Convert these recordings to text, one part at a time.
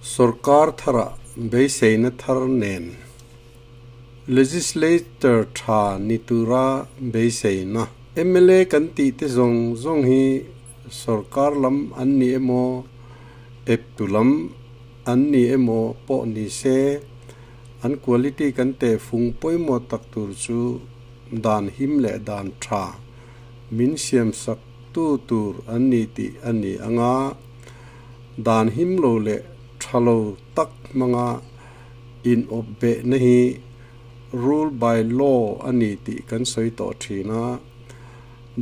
Sorkar tharah beiseina thar nen Legislator tha ni tura beiseina. Mla kan tih te zawng zawng hi sorkar lam an ni emaw, eptu lam an ni emaw pawh ni se, an quality kan tehfung pawimawh tak tur chu dan him leh dan tha min siamsak tu tur an ni tih a ni ang a, dan him lo leh tha lo tak hmanga inawp behna hi rule by law a ni tih kan sawi tawh thin a,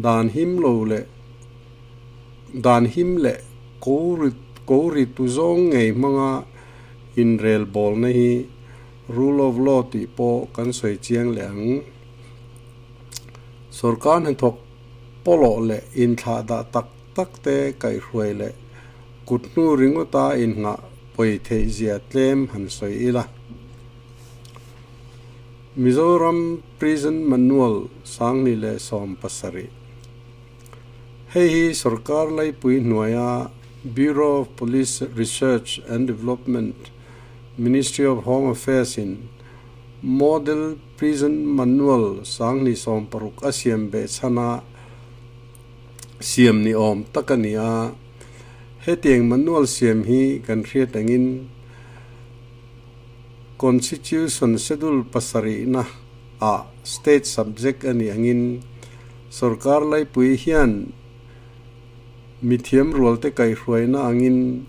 dan him lo leh dan him leh ko ko ri tu zawng ngei hmanga inrel bawlna hi rule of law tih pawh kan sawi chiang leh ang. Sorkar hnathawk pawlawh leh inthlahdah tak tak te kaihhruai leh kut hnu ringawta innghah pawi theih zia tlem han sawi ila. Mizoram Prison Manual 2017. Hei hi sorkar laipui hnuaia Bureau of Police Research and Development, Ministry of Home Affairs in Model Prison Manual 2016 a siam beh chhana siam ni awm tak a ni a. Hetiang manual siam hi kan hriat angin Constitution Schedule pasarihna ah state subject a nih angin sorkar laipui hian mithiam rualte kaihhruaina angin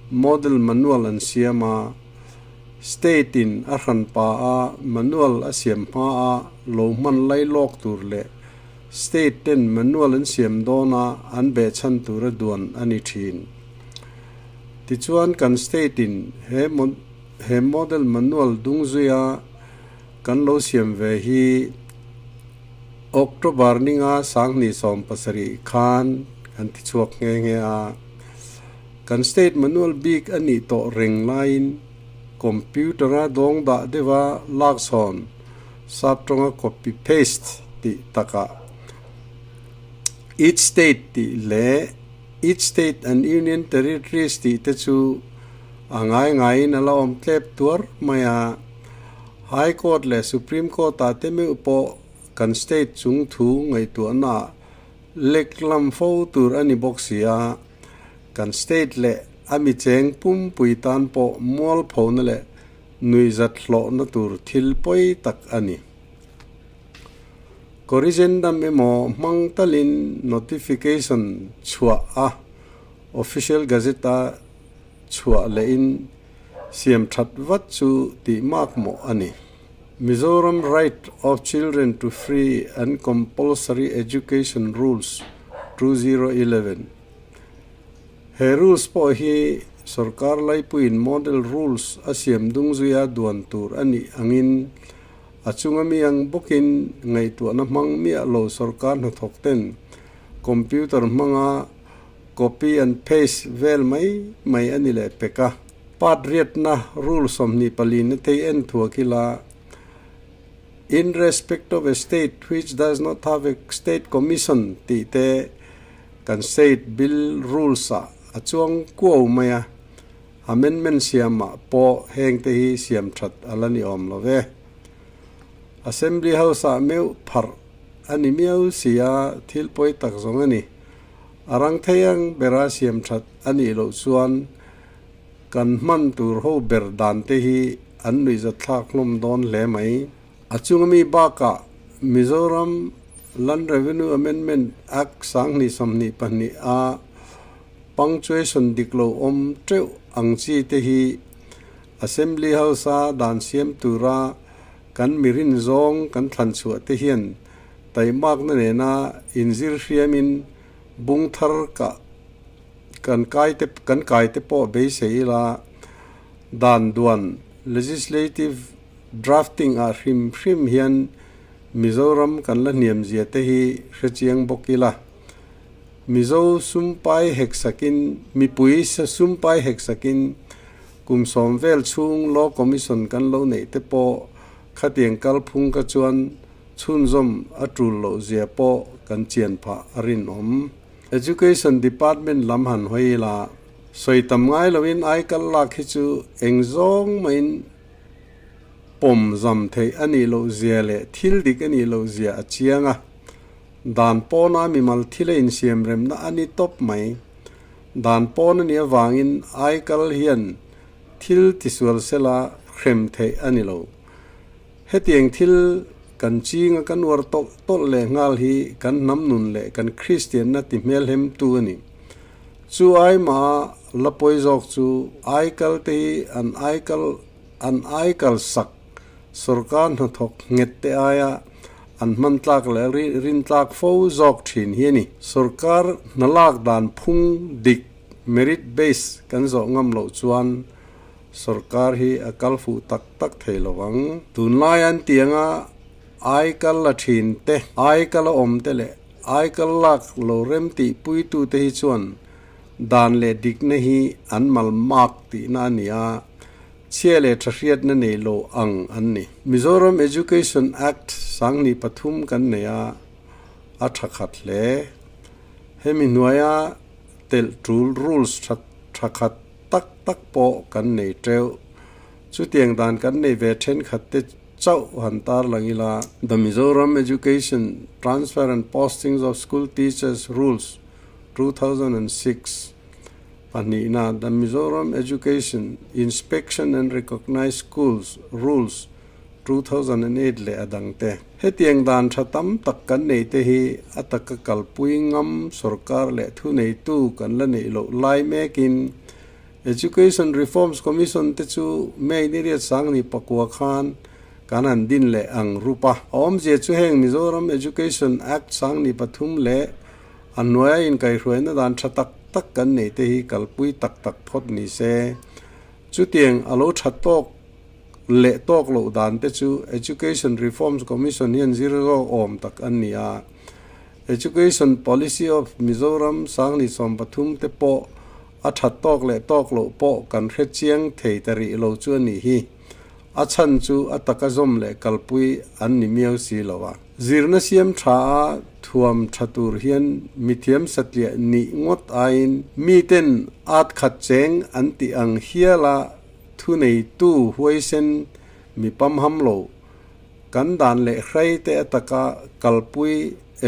model manual an siam a. State in a hranpa a manual a siam hma a lo hman lai lawk tur leh State ten manual an siam dawn a an behchhan tura duan a ni thin. Tichuan kan State in he he model manual dungzuia kan lo siam ve hi October ninga 2017 khan kan tichhuak nghe nghe a. Kan State manual bik a nih tawh reng laiin computer-a dawng dah deuha lak chhawn sap tawnga copy paste tih takah each state tih leh each state and union territories tih te chu a ngai ngaiin a la awm tlep tuar mai a. High Court leh Supreme Court-ah te meuh pawh kan state chung thu ngaihtuahnaah lek lam fo tur a ni bawk si a. Kan state leh a mi cheng pumpui tan pawh mualphona leh nuihzat hlawhna tur thil pawi tak a ni. Corrigendum emaw hmang talin notification chhuah a official gazette-a chhuah lehin siam that vat chu tih mak mawh a ni. Mizoram Right of Children to Free and Compulsory Education Rules 2011. He rules pawh hi sorkar laipuiin model rules a siam dung zuia duan tur a nih angin a chunga mi ang bawkin ngaihtuahna hmang miah lo sorkar hnathawk ten computer hmanga copy and paste vel mai mai a ni leh pek a. Part riatna rule 24 na thei en thuak ila, In respect of a state which does not have a state commission tih te kan state bill rules ah a chuang kuau mai a, amendment siam ah pawh heng te hi siam that a la ni awm lo ve. Assembly house ah meuh pharh a ni miau si a, thil pawi tak zawng a ni. A rang thei ang bera siam that a nih loh chuan kan hman tur ho ber dan te hi an nuihzatthlak hlawm dawn hle mai. A chunga mi bakah Mizoram Land Revenue Amendment Act 2022 a punctuation dik lo awm teuh ang chi te hi Assembly House a dan siam tura kan mirin zawng kan thlan chhuah te hian taimakna nena inzir hriamin bung thar ka kan kai te kan kai te pawh beisei ila dan duan legislative Drafting ah hrim hrim hian Mizoram kan la hniam zia te hi hre chiang bawk ila. Mizo sumpai hek sakin mipui sumpai hek sakin kum sawm vel chhung Law Commission kan lo neih te pawh khatiang kalphung kha chuan chhunzawm a tul loh zia pawh kan chian phah a rinawm. Education Department lam han hawi ila. Sawi tam ngai loin aikal lak hi chu eng zawng mahin pawm zam theih a nih loh zia leh thil dik a nih loh zia a chiang a. Dan pawna mimal thil a insiam remna a ni tawp mai. Dan pawn a nih avangin aikal hian thil tisual sela hrem theih a ni lo. Hetiang thil kan chinga kan uar tawlh tawlh leh nghal hi kan hnam nun leh kan Kristianna ti hmelhemtu a ni. Chu aima la pawi zawk chu aikal te hi an aikal an aikal sak sorkar hnathawk nghet te aia an hman tlak leh rin tlak fo zawk thin hi a ni. Sorkar hna lak dan phung dik, merit base, kan zawh ngam loh chuan sorkar hi a kal fuh tak tak thei lo ang. Tunlai an tianga aikal la thin te, aikal a awm te leh Aikal lak lo rem tih puitute hi chuan dan leh dikna hi an mal mak tihna a ni a, chhia leh tha hriatna nei lo ang an ni. Mizoram Education Act 2003 kan nei a, a tha khat hle. Hemi hnuaia telh tul rules tha tha khat tak tak pawh kan nei teuh. Chutiang dan kan nei ve thenkhat te chauh han tar lang ila. The Mizoram Education Transfer and Postings of School Teachers Rules, 2006 pahnihna, The Mizoram Education Inspection and Recognised Schools Rules, 2008 leh a dang te. Hetiang dan tha tam tak kan nei te hi a taka kalpui ngam sorkar leh thuneitu kan la neih loh lai mekin Education Reforms Commission te chu May ni riat sang ni pakua khan kan han din leh ang rup a. A awmzia chu heng Mizoram Education Act 2003 leh a hnuaia inkaihhruaina dan tha tak tak kan nei te hi kalpui tak tak phawt ni se. Chutiang a lo tha tawk leh tawk loh dan te chu Education Reforms Commission hian zir zawk awm tak an ni a. Education Policy of Mizoram 2030 te pawh a that tawk leh tawk loh pawh kan hre chiang thei ta rih lo chu a nih hi. A chhan chu a taka zawm leh kalpui an ni miau si lo a. Zirna siam tha a thuam tha tur hian mithiam satliah nih ngawt aiin miten at khat cheng an tih ang hiala thuneitu huaisen mi pamham lo kan dan leh hrai te a taka kalpui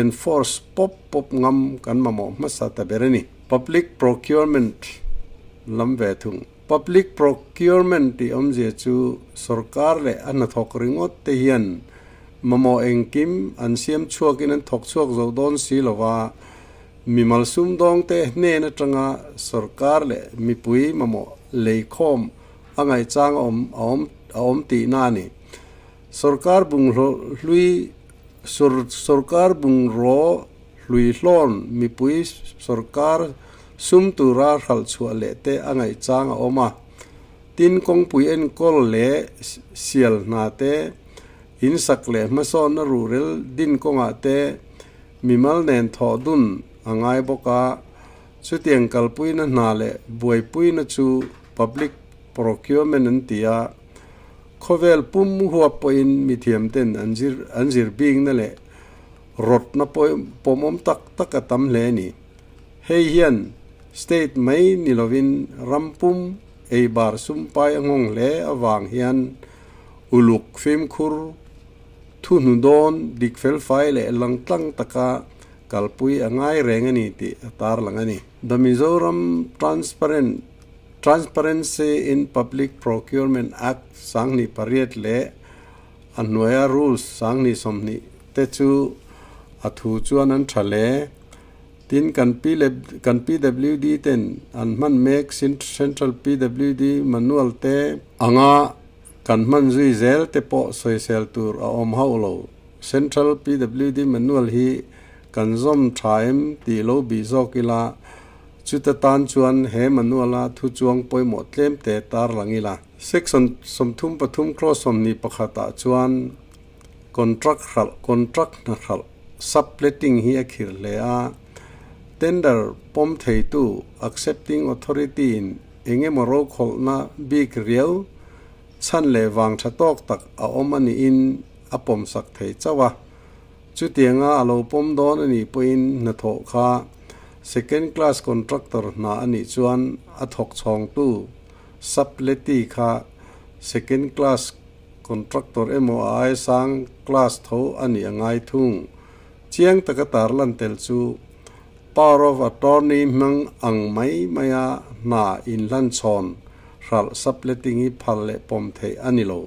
enforce pawp pawp ngam kan mamawh hmasa ta ber a ni. Public procurement lam ve thung. Public procurement tih awmzia chu sorkar leh a hnathawk ringawt te hian mamawh engkim an siam chhuakin an thawk chhuak zo dawn si lova, mimal sumdawngte hnen atanga sorkar leh mipui mamawh leikhawm a ngaihchang a awm a awm a awm tihna a ni. Sorkar bunghlo hlui sorkar bungraw Hluihlawn mipui sorkar sum tura hralh chhuah leh te a ngaihchang a awm a. Tin, kawngpui enkawl leh sial hna te, insak leh hmasawnna ruhrel din kawngah te mimal nen thawh dun a ngai bawk a. Chutiang kalpuina hna leh buaipuina chu public procurement an ti a. Khawvel pum huap pawhin mithiamten an zir bikna leh Rawtna pawmawm tak tak a tam hle a ni. Hei hian state mai ni lovin ram pum ei bar sumpai a nghawng hle avang hian uluk fimkhur thuhnu dawn dik felfai leh langtlang taka kalpui a ngai reng a ni tih a tarlang a ni. The Mizoram Transparent Transparency in Public Procurement Act 2008 leh A hnuaia rules 2020 te chu a thu chuan an tha hle. Tin, kan kan PWD ten an hman mek Central PWD manual te anga kan hman zui zel te pawh sawisel tur a awm hauh lo. Central PWD manual hi kan zawm tha em tih lo bih zawk ila, chuta tan chuan he manual a thu chuang pawimawh tlem te tarlang ila. Section 33 clause 21 ah chuan contract hralh, contract hna hralh, subletting hi a khir hle a, tender pawm theitu, accepting authority, in eng emaw rokhawlhna bik riau chhan leh vang tha tawk tak a awm a niin a pawmsak thei chauh a. Chutianga a lo pawm dawn a nih pawhin hnathawh kha. Second class contractor hna a nih chuan a thawk chhawngtu sub-leti kha second class contractor emaw a aia sang class tho a nih a ngai thung. Chiang taka tarlan tel chu power of attorney hmang ang mai maia hna inhlanchhawn hralh sub-letting hi phal leh pawm theih a ni lo.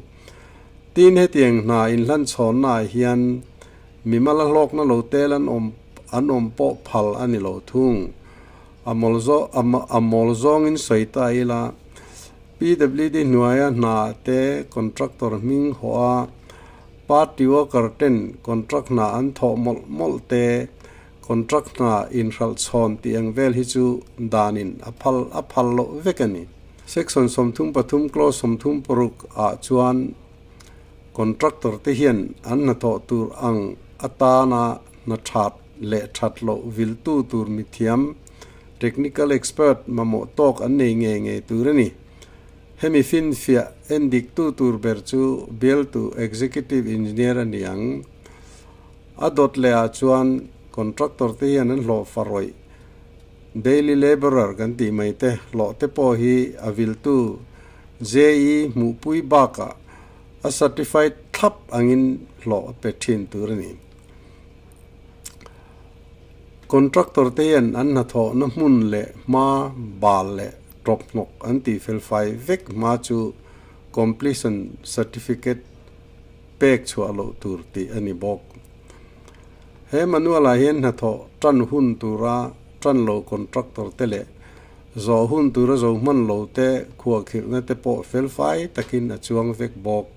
Tin, hetiang hna inhlanchhawnnaah hian Mimal a hlawkna lo tel an awm an awm pawh phal a ni lo thung. A mawl zaw a a mawl zawngin sawi ta ila, PWD hnuaia hna te contractor hming hawh a, party worker ten contract hna an thawh mawlh mawlh te, contract hna inhralh chhawn tih ang vel hi chu danin a phal a phal loh vek a ni. Section 33 clause 36 ah chuan Contractor te hian an hnathawh tur ang atana hna that leh that loh viltu tur mithiam, technical expert, mamawh tawk an nei ngei ngei tur a ni. Hemi finfiah endiktu tur ber chu bialtu Executive Engineer a ni ang. A dawt leh ah chuan contractor te hian an hlawh farawih, daily labourer kan tih mai te, hlawh te pawh hi a viltu JE hmuhpui bakah a certified thlap angin hlawh a pe thin tur a ni. Contractor te hian an hnathawhna hmun leh hma bal leh tawp hnawk an tih felfai vek hma chu completion certificate pek chhuah loh tur tih a ni bawk. He manual-ah hian hnathawh tan hun tura tan lo contractor te leh Zawh hun tura zo hman lo te khuahkhirhna te pawh felfai takin a chuang vek bawk.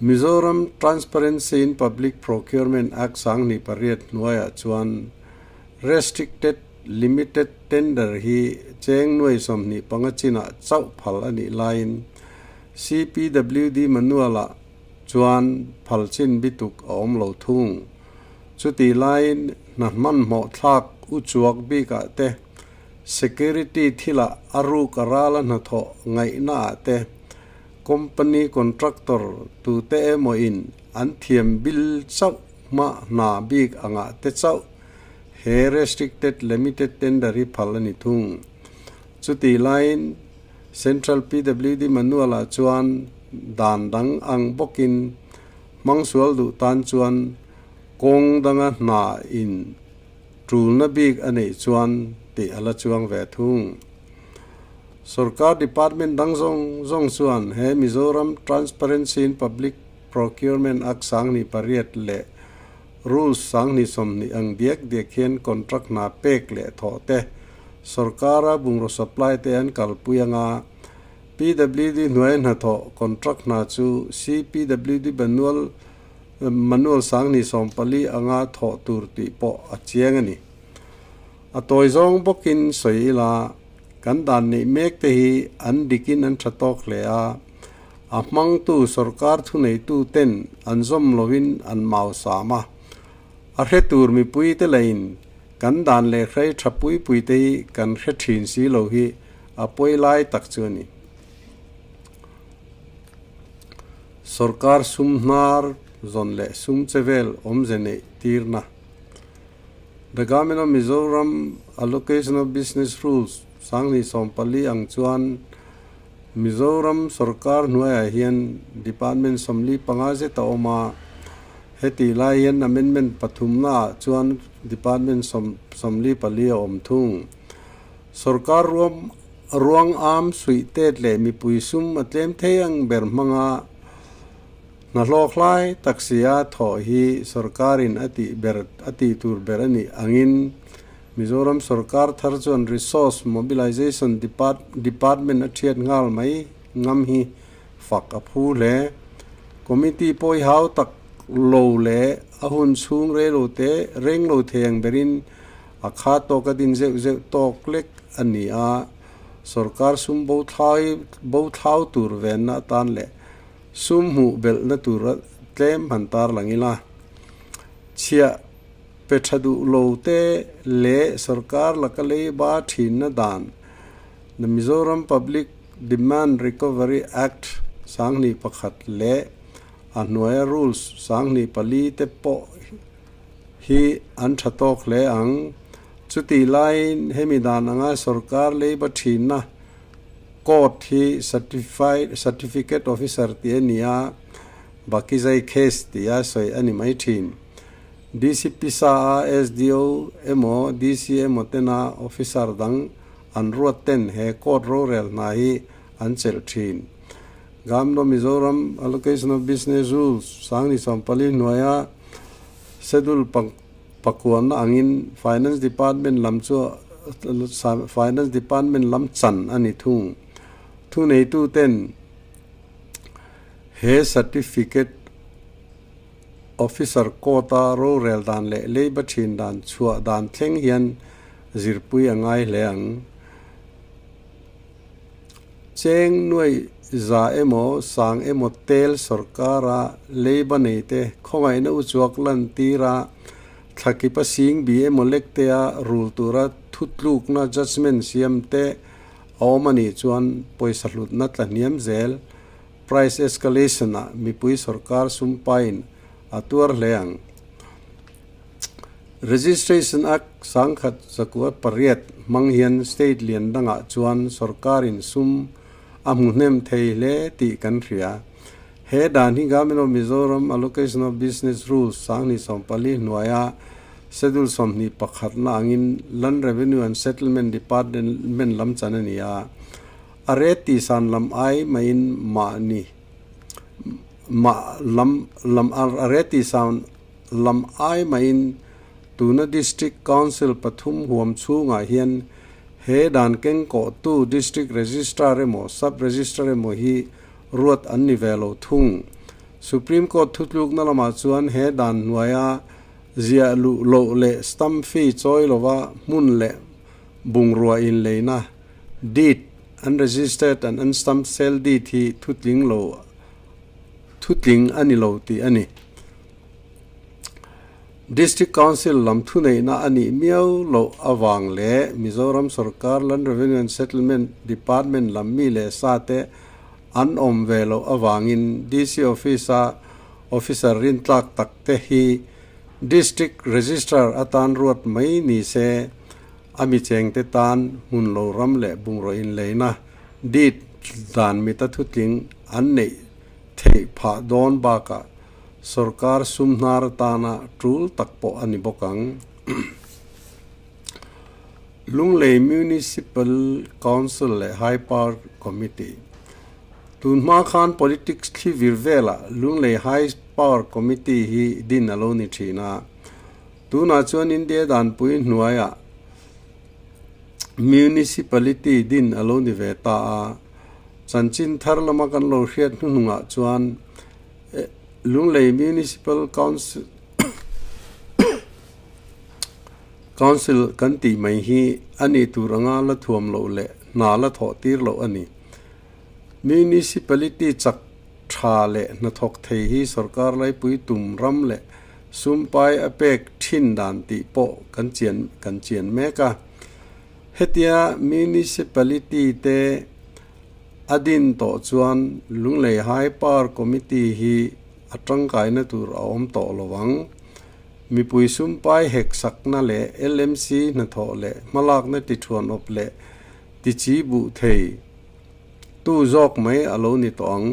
Mizoram Transparency in Public Procurement Act 2008 hnuaiah chuan Restricted Limited Tender hi cheng nuai 25 chinah chauh phal a nih laiin CPWD manual-ah chuan phal chin bituk a awm lo thung. Chutih laiin hna hmanhmawh thlak u chuak bikah te, security thilah a ruk a rala hnathawh ngaihnaah te, company contractor tute emaw in an thiam bil chauh hma hna bik angah te chauh he restricted limited tender hi phal a ni thung. Chutih laiin Central PWD manual ah chuan dan dang ang bawkin Hmangsual duh tan chuan kawng danga hna in tulna bik a neih chuan tih a la chuang ve thung. Sorkar department dang zawng zawng chuan he Mizoram Transparency in Public Procurement Act 2008 leh Rules 2020 ang diak diak hian contract hna pek leh thawh te, sorkara bungraw supply te an kalpui anga PWD hnuai hnathawh contract hna chu CPWD manual manual 2014 anga thawh tur tih pawh a chiang a ni. A tawi zawng bawkin sawi ila, kan dan neih mek te hi an dikin an tha tawk hle a, a hmangtu sorkar thuneitu ten an zawm lovin an mau sam a, a hre tur mipui te lahin kan dan leh hrei tha pui pui te hi kan hre thin si lo hi A pawi lai tak chu a ni. Sorkar sum hnar zawn leh sum che vel awmze neih tirna. The Government of Mizoram Allocation of Business Rules 2014 ang chuan Mizoram sorkar hnuaiah hian Department 45 zet a awm a, hetih lai hian Amendment pathumnaah chuan Department 44 a awm thung. Sorkar ruam ruang am suih tet leh mipui sum a tlem thei ang ber hmanga hna hlawk hlai tak sia thawh hi sorkarin a tih ber a tih tur ber a nih angin Mizoram sorkar thar chuan Resource Mobilization Department a thiat nghal mai ngam hi fak a phu hle. Committee pawi hau tak lo leh a hun chhung rei lo te reng lo thei ang berin A kha tawk a din zeuh zeuh tawk lek a ni a, sorkar sum bo thlai bo thlau tur venna atan leh sum hmuh belhna tur a tlem han tarlang ila. Chhiah pe tha duh lo te leh sorkar laka leiba thinna dan The Mizoram Public Demand Recovery Act 2001 leh a hnuaia Rules 2004 te pawh. hi an tha tawk hle ang. Chutih laiin hemi dan anga sorkar leiba thinna court hi certificate officer tih a ni a, Bakizai case tia sawi a ni mai thin. DC pisa a SDO emaw DC emaw tena officer dang an ruat ten he court rorel hna hi an chelh thin. Gamlo Mizoram Allocation of Business Rules Sangni 14 hnuaia Schedule pakuanna angin Finance Department lam chu Finance Department lam chan a ni thung. Thuneitu ten he Certificate Officer Court-a rorel dan leh leiba thin dan chhuah dan thleng hian zirpui a ngai hle ang. Cheng nuai za emaw sang emaw tel sorkara leiba neite khawngaihna uchuak lantira thlakipa sing bi emaw lektea rul tura thutlukna judgement siam te a awm a nih chuan pawisa hlutna tla hniam zel price escalation ah mipui sorkar sum pain a tuar hle ang. Registration Act 1908 hmang hian state lian dangah chuan sorkarin sum a hmu hnem thei hle tih kan hria. He dan hi Government of Mizoram Allocation of Business Rules 2014 hnuaia Schedule 21 na angin Land Revenue and Settlement Department lam chan a ni a. A rate tihsan lam ai maiin mahni mah lam lam a rate tihsan Lam ai maiin tuna District Council pathum huam chhungah hian he dan kengkawhtu District Registrar emaw Sub Registrar emaw hi ruat an ni ve lo thung. Supreme Court thutlukna lamah chuan he dan hnuaia ziah luh loh leh stamp fee chawi lova hmun leh bungrua inleina deed, unregistered and unstamped sale deed, hi thutling lo thutling a ni lo tih a ni. District Council lam thuneihna a nih miau loh avang leh Mizoram Sorkar Land Revenue and Settlement Department lam mi leh sa te an awm ve loh avangin DC Office-a Officer rintlak tak te hi District Registrar atan ruat mai ni se a mi chengte tan hmun lo ram leh bungraw inleina deed dan mita thutling an neih theih phah dawn bakah Sorkar sum hnar atana tul tak pawh a ni bawk ang. Lunglei Municipal Council leh High Power Committee Tun hma khan politics thli vir velah Lunglei High Power Committee hi din a lo ni thin a. Tunah chuan India danpui hnuaiah Municipality din a lo ni ve ta a. Chanchin thar lama kan lo hriat hnuhnungah chuan Lunglei Municipal Council Council kan tih mai hi a nih tur anga la thuam loh leh hna la thawh tir loh a ni. Municipality chak tha leh hnathawk thei hi sorkar laipui tum ram leh sumpai a pek thin dan tih pawh kan chian kan chian mek a. Hetia Municipality te A din tawh chuan Lunglei High Power Committee hi a tangkaina tur a awm tawh lo ang. Mipui sumpai hek sakna leh LMC hnathawh leh hmalakna tithuan awp leh tichi buh thei tu zawk mai a lo ni tawh ang.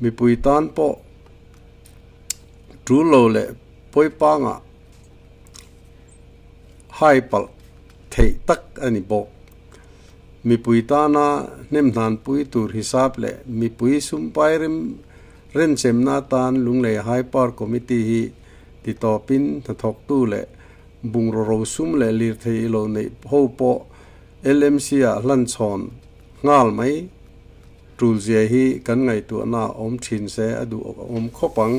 Mipui tan pawh tul lo leh pawipangah hai palh theih tak a ni bawk. Mipui tana hnemhnanpui tur hisap leh mipui sumpai rem renchemna atan Lunglei High Power Committee hi titawpin hnathawktu leh bungraw rosum leh lirthei ilo neih ho pawh LMC-ah hlanchhawn nghal mai tulzia hi kan ngaihtuahna awm thin se a duh awm khawp ang.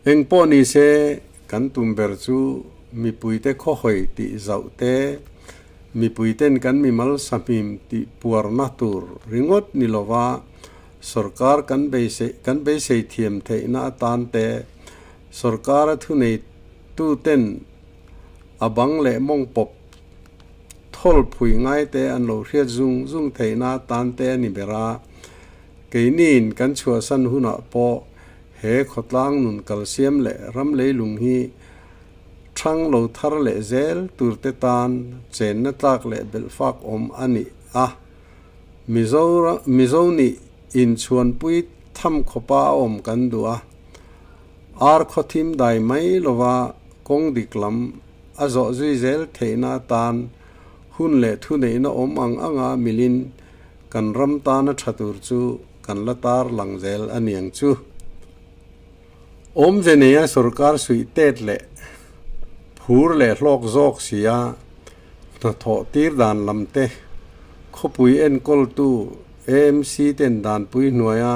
Eng pawh ni se, kan tum ber chu mipuite khawhawi tih zauh te, mipuiten kan mimal sahmim tih puarna tur ringawt ni lova sorkar kan beisei kan beisei thiam theihna atan te, sorkara thuneituten a bang leh mawng pawp thawl phui ngaite an lo hriat zung zung theihna atan te a ni ber a. Keiniin kan chhuahsan hunah pawh. He khawtlang nun kalsiam leh ram leilung hi thang lo thar leh zel turte tan chenna tlak leh belhfak awm a ni a. Mizo nih inchhuanpui tham khawpa a awm kan duh a. Ar khawthim dai mai lova kawng dik lam a zawh zui zel theihna atan hun leh thuneihna awm ang anga milin kan ram tana tha tur chu kan la tar lang zel a niang chu. Awmze neia sorkar suih tet leh phur leh hlawk zawk sia hnathawh tir dan lam te, khawpui enkawltu AMC ten danpui hnuaia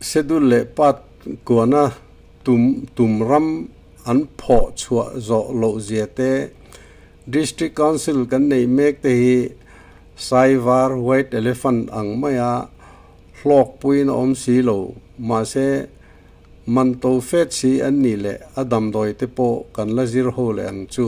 schedule leh part kuana tum tum ram an phawh chhuah zawh loh zia te, District Council kan neih mek te hi Saivar White Elephant ang maia hlawk puiin a awm si lo. Mahse, man to fet si an nih leh a damdawi te pawh kan la zir ho leh ang chu.